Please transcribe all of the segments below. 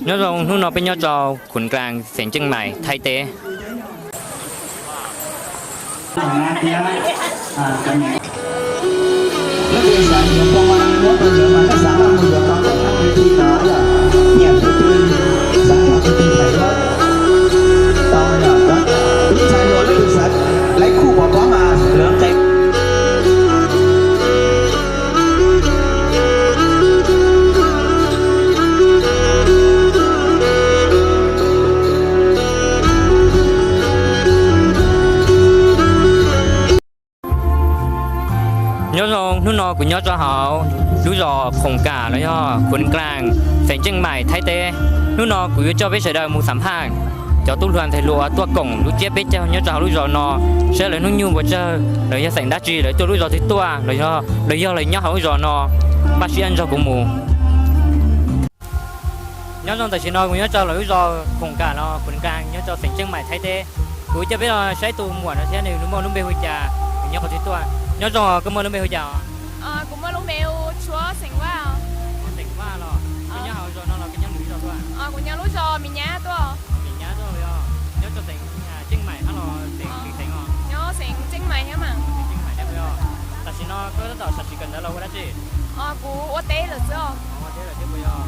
Nyob zoo, hnub no peb nyob rau Khuns Klas, xeev Tseej Maim, Thaib teb. Nyob zoo, hnub no kuv nyob rau hauv lub zos Khoom Kam los yog Khuns Klas, xeev Tseej Maim, Thaib teb. Hnub no kuv yuav coj peb sawv daws mus xam phaj cov tub hluas ntxhais hluas tuaj koom lub tsiab peb caug nyob rau hauv lub zos no, saib lawv hnub nyoog puas tsawg, lawv yog xeem dab tsi, lawv tuaj lub zos twg tuaj, los yog lawv nyob hauv lub zos no. Npaj siab nrog kuv mus. Nyob zoo, tam sim no kuv nyob rau lawv lub zos Khoom Kam no, Khuns Klas, nyob rau xeev Tseej Maim, Thaib teb. Kuv coj peb los saib tus muam no thiab nws muaj lub npe hu cas, nws nyob qhov twg tuaj. Nyob zoo, koj muaj lub npe hu cas os? Kuv muaj lub npe hu Tshuab, xeem Vaj. Xeem Vaj los? Koj nyob hauv zos no los koj nyob lwm zos tuaj? Kuv nyob lub zos Mis Nyab tuaj. Mis Nyab tuaj yog? Nyob rau xeev Tseej Maim hab los xeev, xeev os? Nyob xeev Tseej Maim thiab mas. Tam sim no koj tab tom sam sim kawm ntawv los ua dab tsi? Kuv ua teb lawm xwb os. Ua teb lawm thiab puas yog?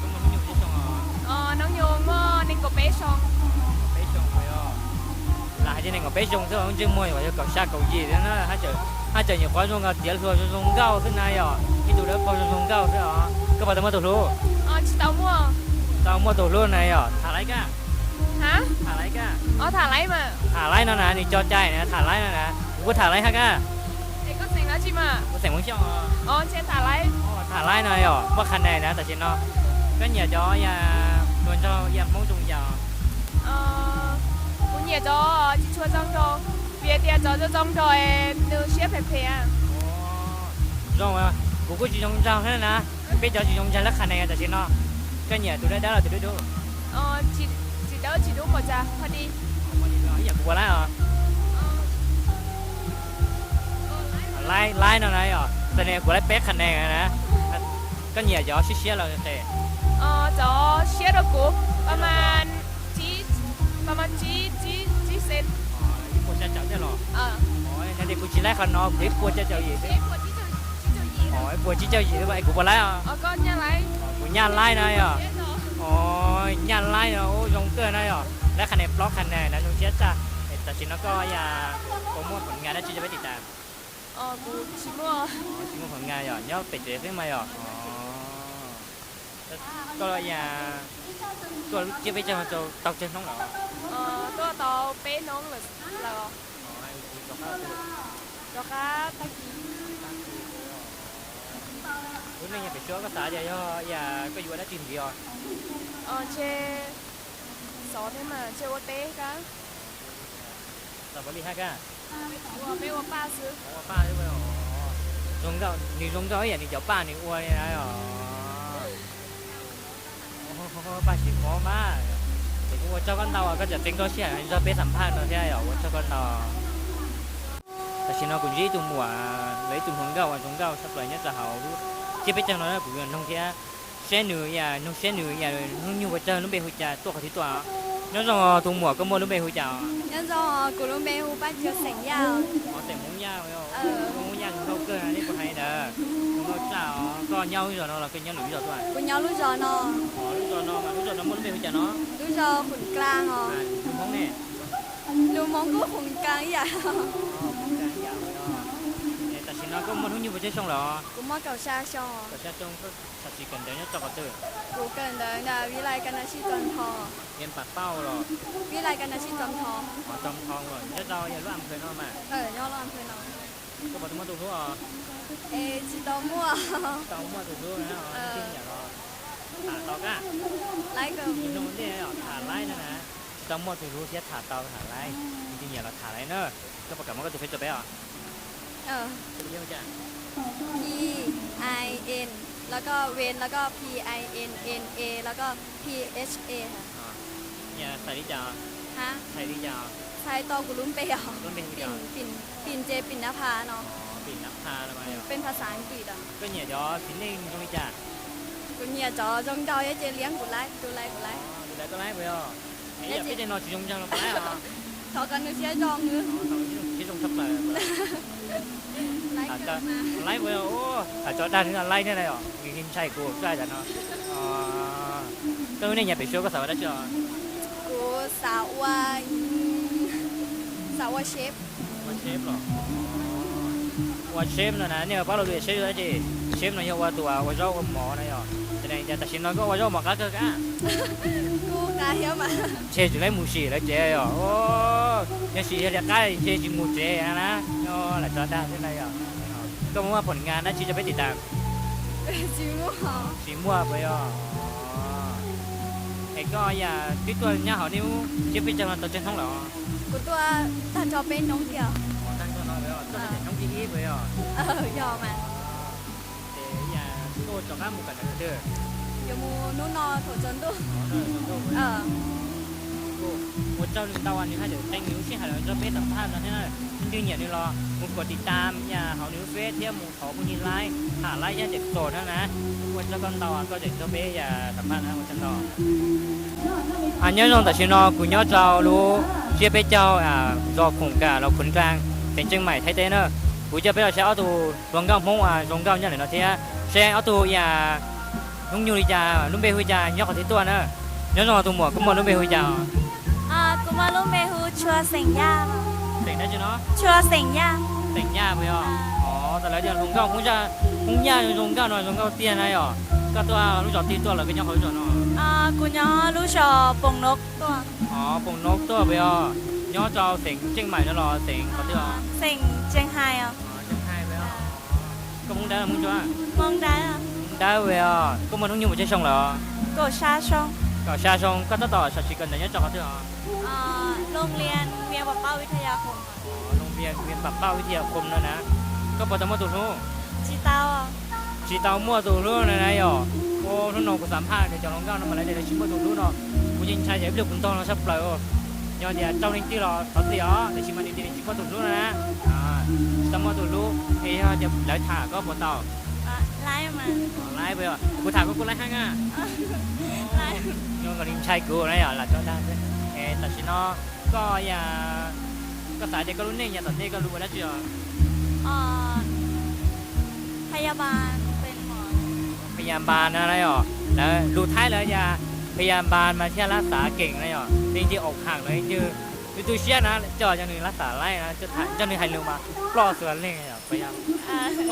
Koj muaj hnub nyoog pes tsawg xyoo os? Hnub nyoog muaj nees nkaum peb xyoo. Peb xyoo puas yog? Lam hais tias nees nkaum peb xyoo xwb, ntsej muag yog kaum xya kaum yim thiab na, haj tseem nyuam qhuav zoo nkaus, tiav hluas zoo zoo nkauj xwb na yom, ib tug dawb paug zoo zoo nkauj xwb os. Koj puas tau muaj tus hlub? Tsis tau muaj. Tau muaj tus hlub na yom, tham laib kab? Tham laib kab? Tham laib mas. Tham laib no na, nws cov cai na, tham laib no na, kuv kuj tham laib hab kab. Kuv xeem Hmoob Xyooj. Tham laib no yom, muaj qhas nes na tam sim no. Koj nyiam cov yam hluas nraug yam Hmoob zoo yam? Kuv nyiam cov tsis tshua zoo nraug, vim tias cov zoo zoo nraug nws siab phem phem. Zoo, kuv kuj tsis zoo nraug thiab na. Peb cov tsis zoo nraug lab qhas nes tam sim no. Koj nyiam tus dawb dawb los tus dub dub? Tsis dawb tsis dub, npaum cas pha di. Ib yam kuv ua laib os. Laib, laib no na yom, tam sim no kuv laib peb qhas nes na. Koj nyiam cov siab siab los qes? Cov siab rau kuv, pa mas tsib, pa mas tsib, tsib, tsib xees. Ib puas xya caum thiab los? Yog tias kuv tsis laib qhov no kuv ib puas xya caum yim xwb. Ib puas tsib caug yim xwb, es kuv puas laib os? Kuv nyaj laib na yom. Nyaj laib no ua zoo kawg na yom, laib qhas nes plaub qhas nes na zoo siab tshaj. Tam sim no koj yam puas muaj phoom ngas dab tsi rau peb tiv tas? Tsis muaj phoom ngas yom, nyob pem tsev xwb mas yom. Koj yam tuaj lub tsiab peb caug tau tsawg hnub lawm? Tuaj tau peb hnub lawm. Rov qab tag kis. Lub neej yog pem suab, koj xav tias yog yam koj yuav ua dab tsi ntxiv os? Ntshe xov thiab mas ntshe ua teb kab. Xav ua li hab kab? Peb ua paj xwb. Zoo nkauj, nws zoo nkauj ib yam nws cov paj nws ua li na os. Paj siv mob mas. Es kuv ua tsaug koj ntau, koj tseem txeev koj siab nrog peb xam phaj no thiab yom, ua tsaug koj ntau. Tam sim no kuv ntsib ib tug muam, lawv ib tug hluas nkauj uas zoo nkauj tshaj plaws nyob rau hauv lub tsiab peb caug no, kuv yuav noog thiab, saib nws, noog saib nws hnub nyoog puas tsawg, lub npe hu cas, tuaj qhov twg tuaj. Nyob zoo tus muam, koj muaj lub npe hu cas? Nyob zoo, kuv lub npe hu Paj Cuag, xeem Yaj. Xeem Hmoob Yaj, Hmoob Yaj zoo nkauj kawg nej puas hais ntawd. Zoo nkauj tshaj os. Koj nyob lub zos no los koj nyob lwm lub zos tuaj? Kuv nyob lub zos no. Lub zos no mas, lub zos no muaj lub npe hu cas no? Lub zos Khoom Klas os. Lus Hmoob ne? Lus Hmoob kuj Khoom Klas ib yam. Tam sim no koj muaj hnub nyoog puas tsawg xyoo lawm? Kuv muaj kaum xya xyoo. Kaum xya xyoo, koj tam sim kawm ntawv nyob rau qhov twg? Kuv kawm ntawv ntawm Vib Lais Kas Nas Sij Txos Nthos. Yog Npam Pauj los? Vib Lais Kas Nas Sij Txos Nthos. Txos Nthos los, nyob rau yog lub as phawv no mas. Koj puas tau muaj tus hlub os? Es tsis tau muaj. Tsis tau muaj tus hlub na. Tus nyiam los tham tau kab? Laib kawg. Tham laib no na. Tsis tau muaj tus hlub thiab tham tau tham laib. Tus nyiam los tham laib na. Koj puas kam muab koj tus Face rau peb os? P I N แล้วก็ Ven แล้วก็ P I N N A แล้วก็ P H A. Nyiam txhais li cas? Txhais li cas? Txhais tau kuv lub npe os. Lub npe hu li cas? Pim, Pim ces Pim Nab Pha no. Pim Nab Pha no. Pem phas xas Askiv os. Koj nyiam cov txiv neej zoo li cas? Kuv nyiam cov zoo nraug ces liab kuv laib, kuv laib, kuv laib. Kuv laib, kuv laib puas yog? Ib yam peb tej no tsis zoo nraug los kuv laib os. Thov kom nws siab zoo. Siab zoo tshaj plaws. Laib puas yog? Lam tso dag nws laib thiab na yom, nws ntshai kuv txaj tam no. Koj lub neej nyob pem suab koj xav ua dab tsi os? Kuv xav ua, xav ua chef. Ua chef los? Ua chef no na, nej pab los ua chef dab tsi? Chef no yog ua tus ua zaub ua mov na yom. Tam sim no koj ua zaub mov qab kawg kab. Kuj qab thiab mas. Ntshe tsis laib mus sim lawv tsev yom. Yog sim yog li qab ntshe tsis mus tsev na. Nyob lam tso dag thiab na yom. Koj muaj phoom ngas dab tsi rau peb tiv tas? Tsis muaj puas yog? Es koj yam twb tuaj nyob hauv nej lub tsiab peb caug no tau tsawg hnub lawm? Kuv tuaj tag nrho peb hnub kiag. Tag nrho no puas yog? Tuaj hnub thib ib puas yog? Yog mas. Ces yam tuaj rov qab mus kawm ntawv twg? Yuav mus hnub no thaum tsaus ntuj. Ua tsaug ntau, nws haj tseem qee nws lub sij hawm los nrog peb xam phaj no thiab na. Leej twg nyiam nws los mus kom tiv tas yam hauv nws lub feb thiab mus thov phooj ywg laib, tham laib thiab cem txog na na. Ua tsaug koj ntau, koj tseem nrog peb yam xam phaj na, ua tsaug ntau. Nyob zoo, tam sim no kuv nyob rau lub tsiab peb caug zos Khoom Kam los Khoom Nraag, xeev Tseej Maim, Thaib teb na. Kuv coj peb los saib ob tug hluas nkauj Hmoob zoo nkauj nyob ntawm no thiab, saib ob tug yam hnub nyoog li cas, lub npe hu li cas, nyob qhov twg tuaj na. Nyob zoo tus muam, koj muaj lub npe hu li cas? Kuv muaj lub npe hu Tshua Xeem Yaj. Xeem dab tsi no? Tshua Xeem Yaj. Xeem Yaj puas yog? Os, tas lawv tias hluas nkauj Hmoob Yaj, Hmoob Yaj zoo nkauj no zoo nkauj tiag na yom. Koj tuaj lub zos twg tuaj los koj nyob qhov lub zos no? Kuv nyob lub zos Poos Nov tuaj. Os, Poos Nov tuaj puas yog? Nyob rau xeev Tseej Maim no los xeev qhov twg os? Xeev Tseej Hais os. Koj Hmoob Dawb los Hmoob Ntsuab? Hmoob Dawb puas yog? Koj muaj hnub nyoog puas tsawg xyoo lawm? Kaum xya xyoo. Koj tab tom sam sim kawm ntawv nyob rau qhov twg os? Loo Vias Vias Pam Pauj Vib Thaj Yas Khoom. Loo Vias Vias Pam Pauj Vib Thaj Yas Khoom no na. Koj puas tau muaj tus hlub? Tsis tau. Tsis tau muaj tus hlub na na yom. Ua hnub no kuv xam phaj nws cov hluas nkauj no mas lawv tias lawv tsis muaj tus hlub no. Kuv yeej ntshai ces ib pliag kuv ntog no sab plaws. Yog tias raug leej twg los thov txim os, tiam sis mas nws tias nws tsis muaj tus hlub no na. Tsis tau muaj tus hlub es yog tias lawv tham koj puas tau? Laib puas yog? Kuv tham koj kuj laib heev na. Zoo nkaus li ntshai kuv na yom, lam tso dag xwb. Es tam sim no koj, koj xav tias koj lub neej yav tom ntej koj yuav ua dab tsi os? Phas yas npas no na yom, lawv lus Thaib lawv tias phas yas npas mas thiaj lab xav kees na yom, leej twg aum khaam los leej twg tu tu siab na coj cov nws lab xav laib na, coj nws hais lus mas ploj txhua leej yom, ploj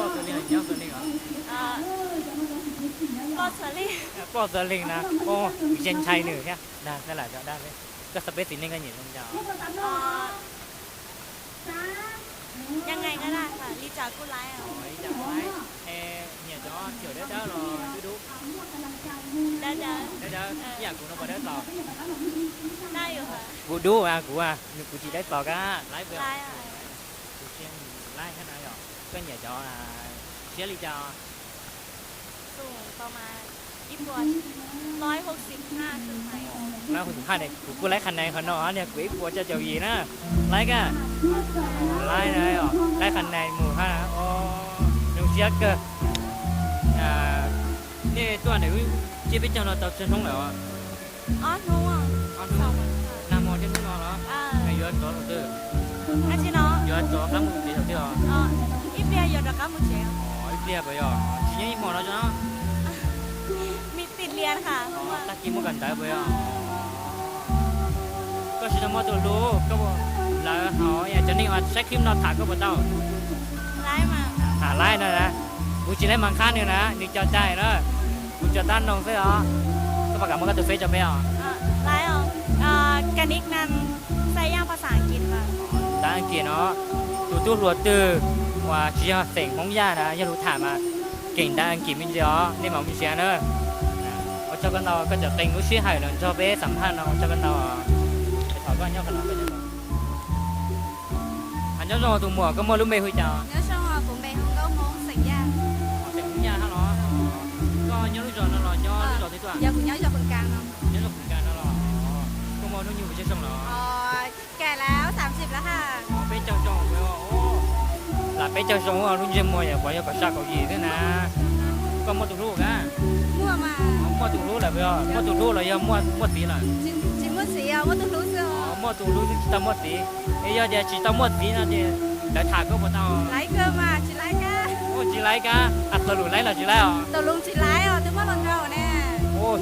txhua leej, nyob txhua leej os. Ploj txhua leej na, kuv yeej ntshai nws thiab. Dag, koj xav peb txiv neej koj nyiam zoo li cas? Nyiam cov cawm dawb dawb los dub dub? Dawb dawb. Ib yam kuv no puas dawb txaus? Kuv dub, kuv, kuv tsis dawb txaus kab laib. Kuv siab laib thiab na yom. Koj nyiam cov siab li cas? Ib puas, ib puas haj ne, kuv kuj laib qhas nais qhov no niag kuv ib puas caum yim na. Laib kab? Laib na, laib qhas nais mus hab. Zoo siab kawg. Nej tuaj ntawm tsiab peb caug no tau tsawg hnub lawm? Ob hnub. Nag hmo thiab hnub no los? Yuav rov thaum twg? Yuav rov qab mus tsev thaum twg os? Ib pliag yuav rov qab mus tsev. Ib pliag puas yog? Tsis nyob ib hmo no tso. Tag kis muaj kawm ntawv puas yog? Koj tsis tau muaj tus hlub, koj, lawv hauv cov neeg uas saib clip no tham koj puas tau? Tham laib no na. Kuv tsis laib mas qhab nws na, nws cov cai na. Kuv tsuas tab noog xwb os. Koj puas kam muab koj tus feb rau peb os? Dab Askiv no, tus tub hluas twg uas tsis yog xeem Hmoob Yaj na, yog lus tham mas keem dab Askiv me ntsis os, nej mam mus ntsia na. Ua tsaug koj ntau, koj tseem qee lub sij hawm los nrog peb xam phaj no, ua tsaug koj ntau. Thov koj nyob qhov no. Nyob zoo tus muam, koj muaj lub npe hu li cas? Nyob zoo, kuv npe hu Nkauj Hmoob, xeem Yaj. Xeem Hmoob Yaj hab los? Koj nyob lub zos no los nyob lub zos twg tuaj? Yog kuv nyob zos Khoom Kas no. Nyob zos Khoom Kas no los? Koj muaj hnub nyoog puas tsawg xyoo los? Kam lawm, peb caug xyoo. Lam peb caug xyoo lub ntsej muag yog puas yog kaum xya kaum yim xwb na. Koj muaj tus hlub kab? Muaj mas. Muaj tus hlub lawm, muaj tus hlub los yog muaj txiv lawm? Tsis muaj txiv, muaj tus hlub xwb. Muaj tus hlub xwb tsis tau muaj txiv. Es yog tias tsis tau muaj txiv no ces lawv tham koj puas tau? Tsis laib kab, tsis laib kab, tau lus laib los tsis laib os? Tsis laib os, twb muaj hluas nraug ne.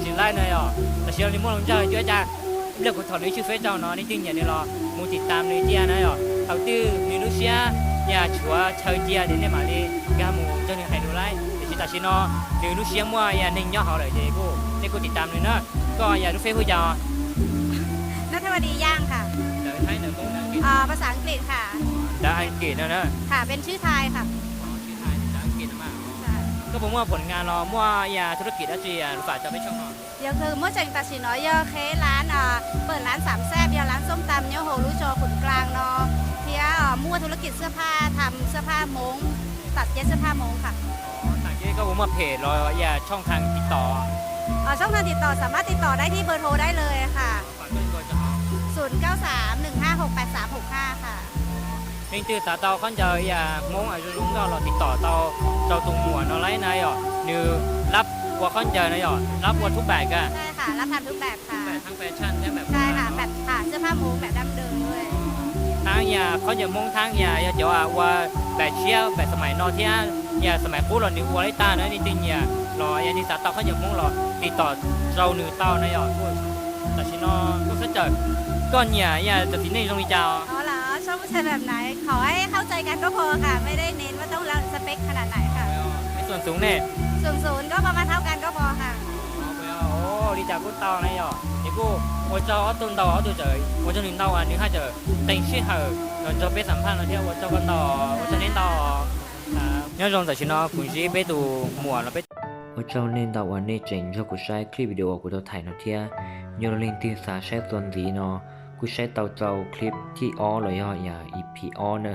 Tsis laib na yom, tam sim no nws muaj hluas nraug cuab cas. Ib pliag kuv thov nws tswj feb rau no, nej leej twg nyiam nws los mus tiv tam nws cia na yom. Thaum twg nws lub siab yam tshuav chaw cia ces nej mam li nkag mus nrog nws hais lus laib. Tiam sis tam sim no nws lub siab muaj yam neeg nyob hauv lawm ces kuj, nej kuj tiv tam nws na. Koj yam lub feb hu cas? Ntawv Askiv no na. Koj puas muaj phom nga los muaj yam thu rab kim dab tsi lus fam rau peb tshooj no? Yog, muaj tseem tam sim no yog kheb lab, pawm lab xam xab, yog lab xom tam nyob hauv lub zos Khuv Dlaas no, thiab muaj thu rab kim xwb phaj, tham xwb phaj Hmoob, tam ceb xwb phaj Hmoob kha. Tham ceb koj puas muaj phem los yam tshooj thaj tiv tom? Tshooj thaj tiv tom xam mab tiv tom dai thib npawg rhau dai lawm kha. Xum kaub xam nws haj hauv pab xam hauv haj kha. Leej twg xav tau khaub ncaws yam Hmoob zoo zoo nkauj los tiv tom tau rau tus muam no laib na yom, nws lab ua khaub ncaws na yom, lab ua thub pam ka. Lab tham thub pam, thab yam khaub ncaws Hmoob thab yam yog cov ua pam tshiab pam xam mais no thiab yam xam mais qub los nws ua laib tag na, leej twg nyiam los yog nws xav tau khaub ncaws Hmoob los tiv tom rau nws tau na yom. Tam sim no koj xav tawm, koj nyiam yam cov txiv neej zoo li cas? Xum xum ne. Li cas kuj tau na yom, nws kuj ua tsaug ob tug ntau, ob tug txawm ua tsaug nws ntau, nws haj tseem qee sij hawm los nrog peb xam phaj no thiab, ua tsaug koj ntau, ua tsaug nej ntau. Nyob zoo tam sim no kuv ntsib peb tus muam los peb. Ua tsaug nej ntau uas nej tseem nrog kuv saib clip video uas kuv tau thaij no thiab. Yog leej twg xav saib txuas ntxiv no kuj saib tau rau clip thib ob los yog yam E P ob na.